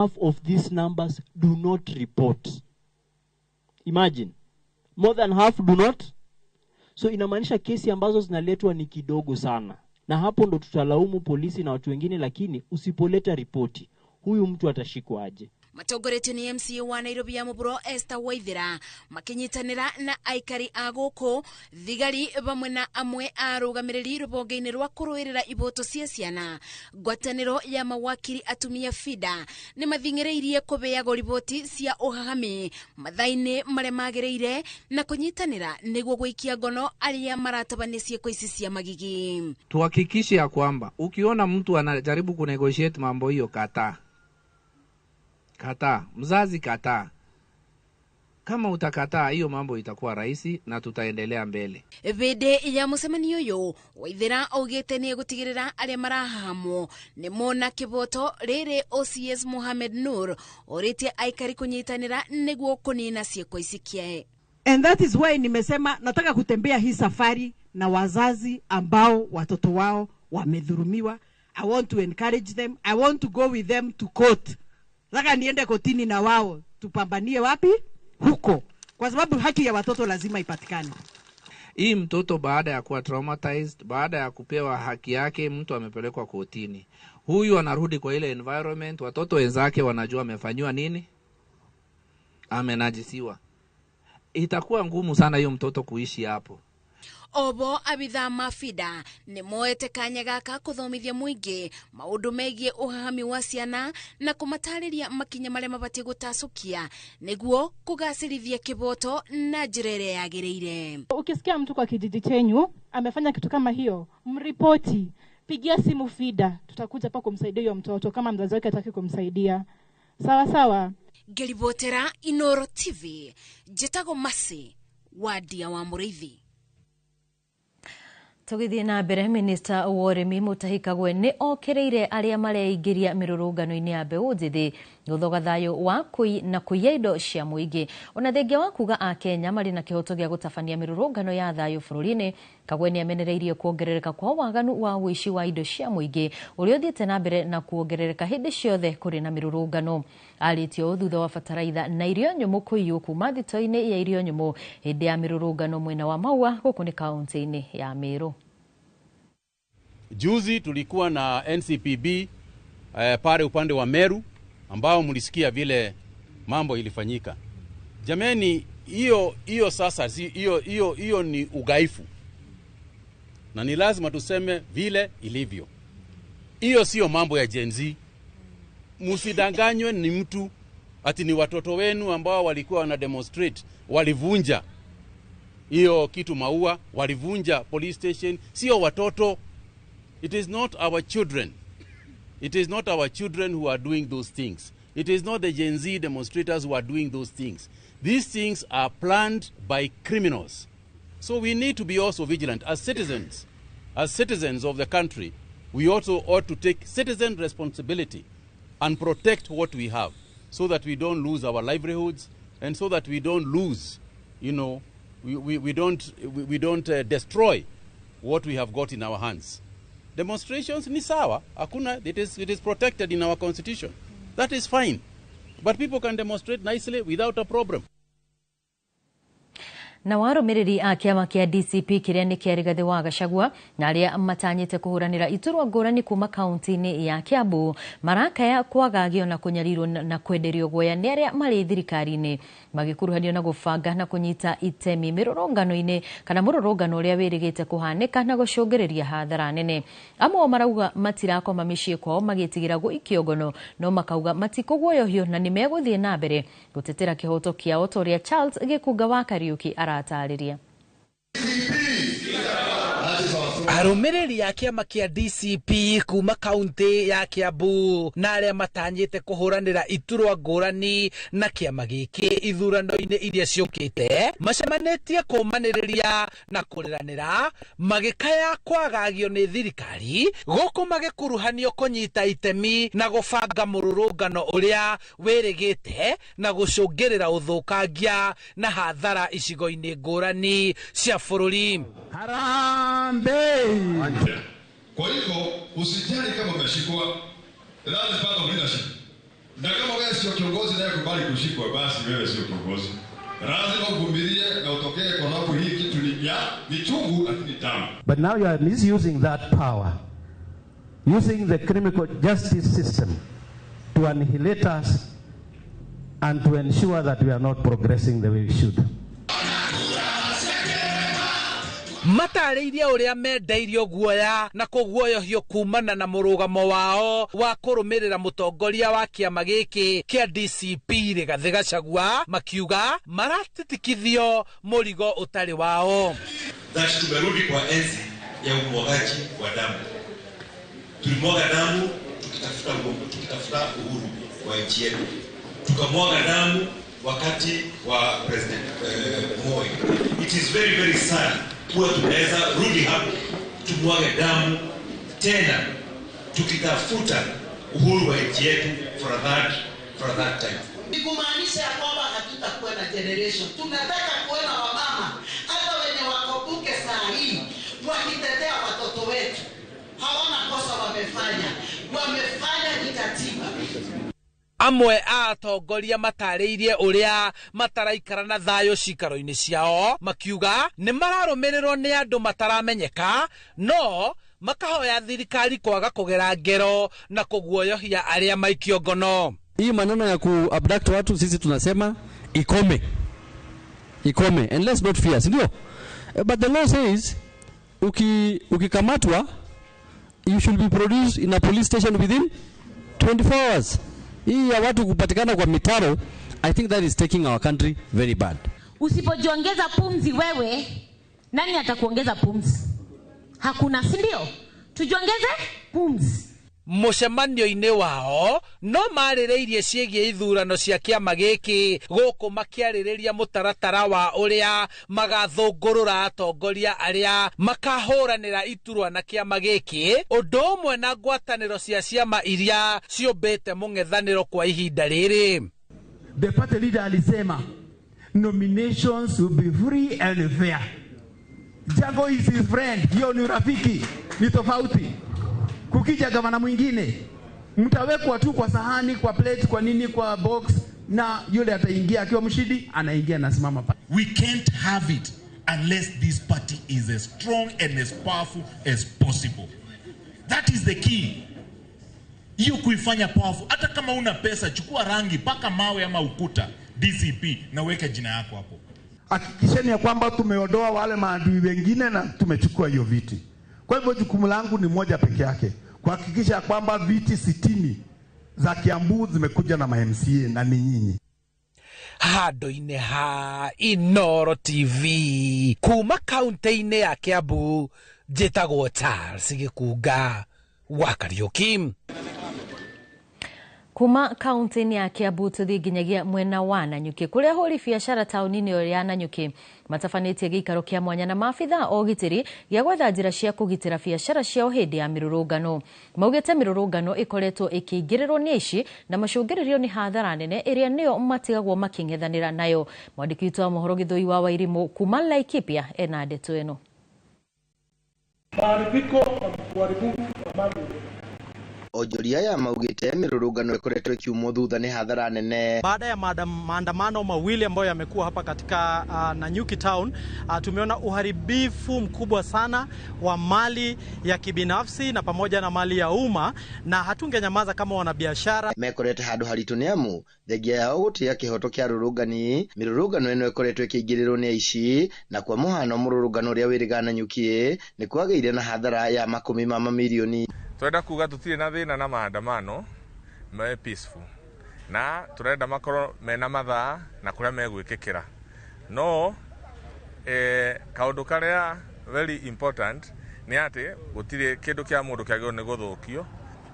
Half of these numbers do not report. Imagine, more than half do not. So inamaanisha kesi ambazo zinaletwa ni kidogo sana, na hapo ndo tutalaumu polisi na watu wengine, lakini usipoleta ripoti, huyu mtu atashikwa aje? Matongoretio ni MCA wa Nairobi ya Mũhuro Esther Waithera makinyitanĩra na aikari a gũkũ, thigari vamwe na amwe a arũgamĩrĩri rũhonge-inĩ rwa kũrũĩrĩra ihoto cia ciana. Ngwatanĩro ya mawakiri atumia FIDA nĩ mathing'ĩrĩirie kũheagwo riboti cia ũhahami mathaa-inĩ marĩa magĩrĩire na kũnyitanĩra nĩguo gũikia ngono arĩa maratabania ciĩko ici cia magigi. Tuhakikishe ya kwamba ukiona mtu anajaribu kunegotiate mambo hiyo, kataa. Kataa, mzazi kataa. Kama utakataa, hiyo mambo itakuwa rahisi na tutaendelea mbele. Hĩndĩ ya mũcemanio ũyũ, Waithera augĩte nĩ egũtigĩrĩra arĩa marahahamwo nĩ mona kĩboto rĩrĩ. OCS Mohamed Nur orĩtie aikari kũnyitanĩra nĩguo kũnina ciĩko ici kĩae. And that is why nimesema nataka kutembea hii safari na wazazi ambao watoto wao wamedhulumiwa. I want to encourage them. I want to go with them to court. Nataka niende kotini na wao, tupambanie wapi? Huko. Kwa sababu haki ya watoto lazima ipatikane. Hii mtoto baada ya kuwa traumatized, baada ya kupewa haki yake, mtu amepelekwa kotini, huyu anarudi kwa ile environment, watoto wenzake wanajua amefanyiwa nini, amenajisiwa. Itakuwa ngumu sana hiyo mtoto kuishi hapo. Obo abithaa ma FIDA nĩ moete kanya gaka kũthomithia mũingĩ maũndũ megiĩ ũhahami wa ciana na kũmatarĩria makinya marĩa mabatiĩ gũtacũkia nĩguo kũgacĩrithia kĩboto na njĩra ĩrĩa yagĩrĩire. Ukisikia mtu kwa kijiji chenyu amefanya kitu kama hiyo, mripoti, pigia simu FIDA, tutakuja hapa kumsaidia huyo mtoto kama mzazi wake hataki kumsaidia. Sawa sawa. Ngĩribotera Inoro TV, njĩtagwo Masi Wadia wa Mũrĩithi. Tũgĩthiĩ na mbere, minista wa ũrĩmi Mutahi Kagwe nĩ okĩrĩire arĩa mareingĩria mĩrũrũngano-inĩ ya mbeũ njĩthĩ gũthoga thayũ wa kũi na kũiya indo cia mũingĩ. Ona thengia wa kuga akenya marĩ na kĩhoto gĩa gũtabania mĩrũrũngano ya thayũ bũrũri-inĩ, Kagwe nĩ amenereirie kuongerereka kwa waganu wa ũici wa indo cia mũingĩ ũrĩa ũthiĩte na mbere na kuongerereka hĩndĩ ciothe kũrĩ na mĩrũrũngano. Arĩtie ũũ thutha wa bataraitha na irio nyũmũ kũiywo kuma thito-inĩ ya irio nyũmũ hĩndĩ ya mĩrũrũngano mwena wa Maua gũkũ nĩ kaunti-inĩ ya Meru. Juzi tulikuwa na NCPB pale upande wa Meru ambao mlisikia vile mambo ilifanyika. Jameni, hiyo hiyo sasa hiyo hiyo hiyo ni ugaifu. Na ni lazima tuseme vile ilivyo. Hiyo sio mambo ya Gen Z. Msidanganywe ni mtu ati ni watoto wenu ambao walikuwa wana demonstrate, walivunja hiyo kitu Maua, walivunja police station. Sio watoto. It is not our children. It is not our children who are doing those things. It is not the Gen Z demonstrators who are doing those things. These things are planned by criminals. So we need to be also vigilant as citizens. As citizens of the country, we also ought to take citizen responsibility and protect what we have so that we don't lose our livelihoods and so that we don't lose, we don't destroy what we have got in our hands. Demonstrations ni sawa, hakuna, it is protected in our constitution. That is fine. But people can demonstrate nicely without a problem. Na warũmĩrĩri a kĩama kĩa DCP kĩrĩa nĩ kĩa Rigathĩ wa Gachagua na arĩa matanyĩte kũhũranĩra iturwa ngũrani kuma kaunti-inĩ ya Kiambu marakaya kwagagio na kũnyarirwo na kwenderio guoya nĩ arĩa marĩ thirikari-inĩ magĩkuruhanio na gũbanga na kũnyita itemi mĩrũrũngano-inĩ kana mũrũrũngano ũrĩa wĩrĩgĩte kũhanĩka na gũcũngĩrĩria hathara nene. Amwe marauga matirakoma mĩciĩ kwao magĩtigĩra gũikio ngono, no makauga matikũguoyohio na nĩ megũthiĩ na mbere gũtetera kĩhoto kĩao ta ũrĩa Charles Gĩkunga wa Kariũki aratarĩria. Arũmĩrĩri a kĩama kĩa DCP kuma kaunti ya Kiambu na arĩa matanyĩte kũhũranĩra iturwa ngũrani na kĩama gĩkĩ ithurano-inĩ iria ciũkĩte macemanĩtie kũmanĩrĩria na kũrĩranĩra magĩkaya kwagagio nĩ thirikari gũkũ magĩkuruhanio kũnyita itemi na gũbanga mũrũrũngano ũrĩa wĩrĩgĩte na gũcũngĩrĩra ũthũkangia na hathara icigo-inĩ ngũrani cia bũrũri. Harambee! Kwa hivyo usijali kama umeshikwa. That is part of leadership. Na kama wewe sio kiongozi naye kubali kushikwa, basi wewe sio kiongozi. Lazima uvumilie na utokee, kwa sababu hii kitu ni ya ni chungu lakini tamu. But now you are misusing that power, using the criminal justice system to annihilate us and to ensure that we are not progressing the way we should. Matarĩirie ũrĩa mendeirio guoya na kũguoyohio kumana na mũrũgamo wao wa kũrũmĩrĩra mũtongoria wa kĩama gĩkĩ kĩa DCP Rigathĩ Gachagua, makiuga maratitikithio mũrigo ũtarĩ wao. That tumerudi kwa enzi ya umwagaji wa damu. Tulimwaga damu tukitafuta uhuru wa nchi yetu, tukamwaga damu wakati wa President Moi. It is very very sad kuwa tunaweza rudi hapo tumwage damu tena tukitafuta uhuru wa nchi yetu for that time. Ni kumaanisha ya kwamba hatutakuwa na generation. Tunataka kuona wamama hata wenye wako bunge saa hii wakitetea watoto wetu. Hawana kosa wamefanya, wamefanya ni katiba. Amwe a atongoria matarĩirie ũrĩa mataraikara na thayũ cikaro-inĩ ciao, makiuga nĩ mararũmĩrĩrwo nĩ andũ mataramenyeka, no makahoya thirikari kwaga kũgera ngero na kũguoyohia arĩa maikio ngono. Hii maneno ya kuabduct watu sisi tunasema ikome, ikome, and let's not fear, si ndio? But the law says ukikamatwa you should be produced in a police station within 24 hours. Hii ya watu kupatikana kwa mitaro, I think that is taking our country very bad. Usipojiongeza pumzi wewe, nani atakuongeza pumzi? Hakuna, si ndio? Tujiongeze pumzi. Mũcemanio-inĩ wao no marĩrĩirie ciĩgiĩ ithurano cia kĩama gĩkĩ gũkũ makĩarĩrĩria mũtaratara wa ũrĩa magathũngũrũra atongoria arĩa makahũranĩra iturwa na kĩama gĩkĩ, ũndũ ũmwe na ngwatanĩro cia ciama iria ciũmbĩte mũng'ethanĩro kwa ihinda rĩrĩ. The party leader alisema nominations will be free and fair. Jago is his friend, hiyo ni urafiki, ni tofauti. Kukija gavana mwingine mtawekwa tu kwa sahani, kwa plate, kwa nini, kwa box, na yule ataingia akiwa mshindi, anaingia na simama pale. We can't have it unless this party is as strong and as powerful as possible. That is the key. Hiyo kuifanya powerful. Hata kama una pesa, chukua rangi, paka mawe ama ukuta DCP na weka jina yako hapo. Hakikisheni ya kwamba tumeondoa wale maadui wengine na tumechukua hiyo viti. Kwa hivyo jukumu langu ni moja peke yake, kuhakikisha kwamba viti 60 za Kiambu zimekuja na ma-MCA na ni nyinyi. Handũ-inĩ ha Inoro TV kuma kaunti-inĩ ya Kiambu, njĩtagwo Charles Gĩkunga wa Kariũki. Kuma kaunti-inĩ ya Kiambu tũthiĩ nginyagia mwena wa Nanyuki kũrĩa ahũri biacara taũni-inĩ ĩyo ya Nanyuki matabanĩtie gĩikaro kĩa mwanya na maabitha a ũgitĩri gĩa gwetha njĩra cia kũgitĩra biacara ciao hĩndĩ ya mĩrũrũngano. Maugĩte mĩrũrũngano ĩkoretwo ĩkĩingĩrĩrwo nĩ aici na macũngĩrĩrio nĩ hathara nene ĩrĩa nĩyo matigagwo makĩng'ethanĩra nayo. Mwandĩki witũ wa mohoro Gĩthũi wa Wairimũ kuma Laikipia ena ndeto ĩno. Maharibiko na uharibifu wa mali. Onjoria aya maugĩte mĩrũrũngano ĩkoretwo ĩkiumwo thutha nĩ hathara nene. Baada ya maandamano mawili ambayo yamekuwa hapa katika Nanyuki town, tumeona uharibifu mkubwa sana wa mali ya kibinafsi na pamoja na mali ya umma, na hatungenyamaza kama wanabiashara. Mekorete handũ haritũ nĩ amu thengia yao gũtĩa kĩhoto kĩa arũrũngani, mĩrũrũngano ĩno ĩkoretwo ĩkĩingĩrĩrwo nĩ aici, na kwa mũhano mũrũrũngano ũrĩa wĩrĩga Nanyuki nĩ kwagĩire na hathara ya makũmi ma mamirioni. Turenda kuga tutire na thina na maandamano me peaceful, na turenda makorwo mena mathaa na kuria megwikikira, no kaundu karia very important ni ati gutire kindu kia mundu kiagirwo ni guthukio.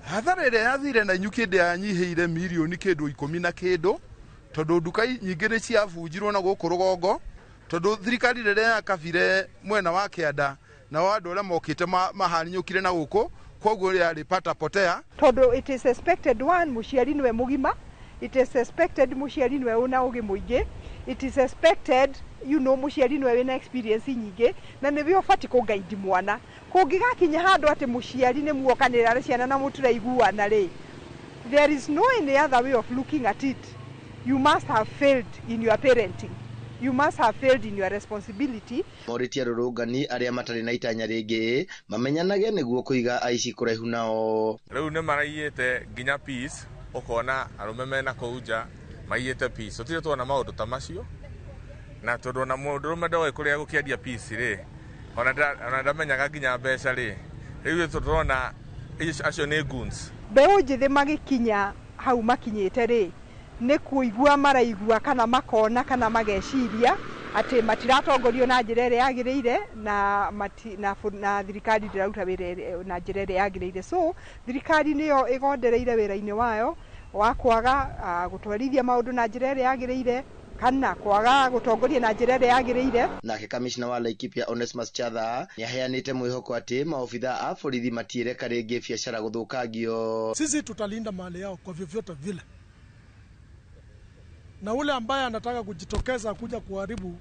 Hathara ĩrĩa yathire Nanyuki ndĩyanyihĩire mirioni kĩndũ 10 na kĩndũ, tondũ nduka nyingĩ nĩ ciabunjirwo na gũkũ rũgongo, tondũ thirikari rĩrĩa yakabire mwena wa kĩanda na andũ arĩa mokĩte mahaninyũkire na gũkũ, koguo yarĩ pata potea. Tondũ it is expected one mũciari nĩwe mũgima, it is expected mũciari nĩwe ũna ũgĩ mũingĩ, it is expected mũciari nĩwe wĩna experience nyingĩ na nĩwe ũbatiĩ kũgaidi mwana. Kũngĩgakinya handũ atĩ mũciari nĩ muokanĩra na ciana na mũtiraiguana rĩ, There is no any other way of looking at it. You must have failed in your parenting. You must have failed in your responsibility. Morĩtie arũrũngani arĩa matarĩ na itanya rĩngĩ mamenyanage nĩguo kũiga aici kũraihu nao. Rĩu nĩ maraiyĩte nginya peace, ũkona arũme mena kũu nja maiyĩte peace. Tũtirĩ tuona maũndũ ta macio, na tondũ ona mũndũrũme ndoĩ kũrĩa gũkĩendia peace rĩ, ona ndamenyaga nginya mbeca rĩ, rĩu tũrona acio nĩ goons. Mbeũ njĩthĩ magĩkinya hau makinyĩte rĩ, nĩ kũigua maraigua kana makona kana mageciria atĩ matiratongorio na njĩra ĩrĩa yagĩrĩire na, mati, na, na thirikari ndĩraruta wĩra na njĩra ĩrĩa yagĩrĩire. So thirikari nĩyo ĩgondereire wĩra-inĩ wayo wa kwaga gũtwarithia maũndũ na njĩra ĩrĩa yagĩrĩire kana kwaga gũtongoria na njĩra ĩrĩa yagĩrĩire. Nake kamishna wa Laikipia Onesmus Chatha nĩaheanĩte mwĩhoko atĩ maobitha a borithi matiĩreka rĩngĩ biacara gũthũkangio. Sisi tutalinda mali yao kwa vyovyote vile, na ule ambaye anataka kujitokeza kuja kuharibu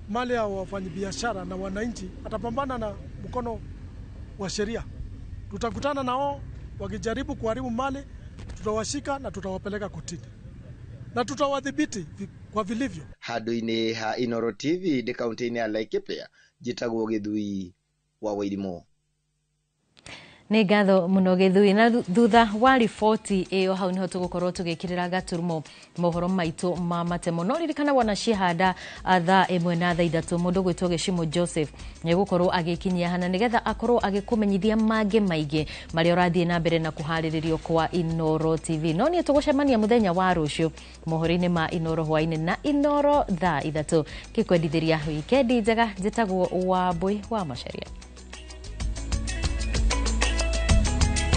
mali ya wafanyabiashara na wananchi atapambana na mkono wa sheria. Tutakutana nao wakijaribu kuharibu mali, tutawashika na tutawapeleka kotini na tutawadhibiti kwa vilivyo. Handũ-inĩ ha Inooro TV ndĩ kaunti-inĩ ya Laikipia, njĩtagwo Gĩthui wa Wairimu. Nĩ ngatho mũno Gĩthui. Na thutha wa riboti ĩyo hau nĩho tũgũkorwo tũgĩkĩrĩra gaturumo mohoro maitũ ma matemo. No ririkana wona cihanda thaa 1 na thaa 3 mũndũ gwĩtwo Gĩcimo Joseph nĩegũkorwo agĩkinyia hana nĩgetha akorwo agĩkũmenyithia mangĩ maingĩ marĩa ũrathiĩ na mbere na kũharĩrĩrio kwa Inooro TV. No niĩ tũgũcemania mũthenya wa rũciũ mohoro-inĩ ma Inooro hwainĩ na Inooro thaa 3. Ngĩkwendithĩria wikendi njega. Njĩtagwo Wambui wa Macharia.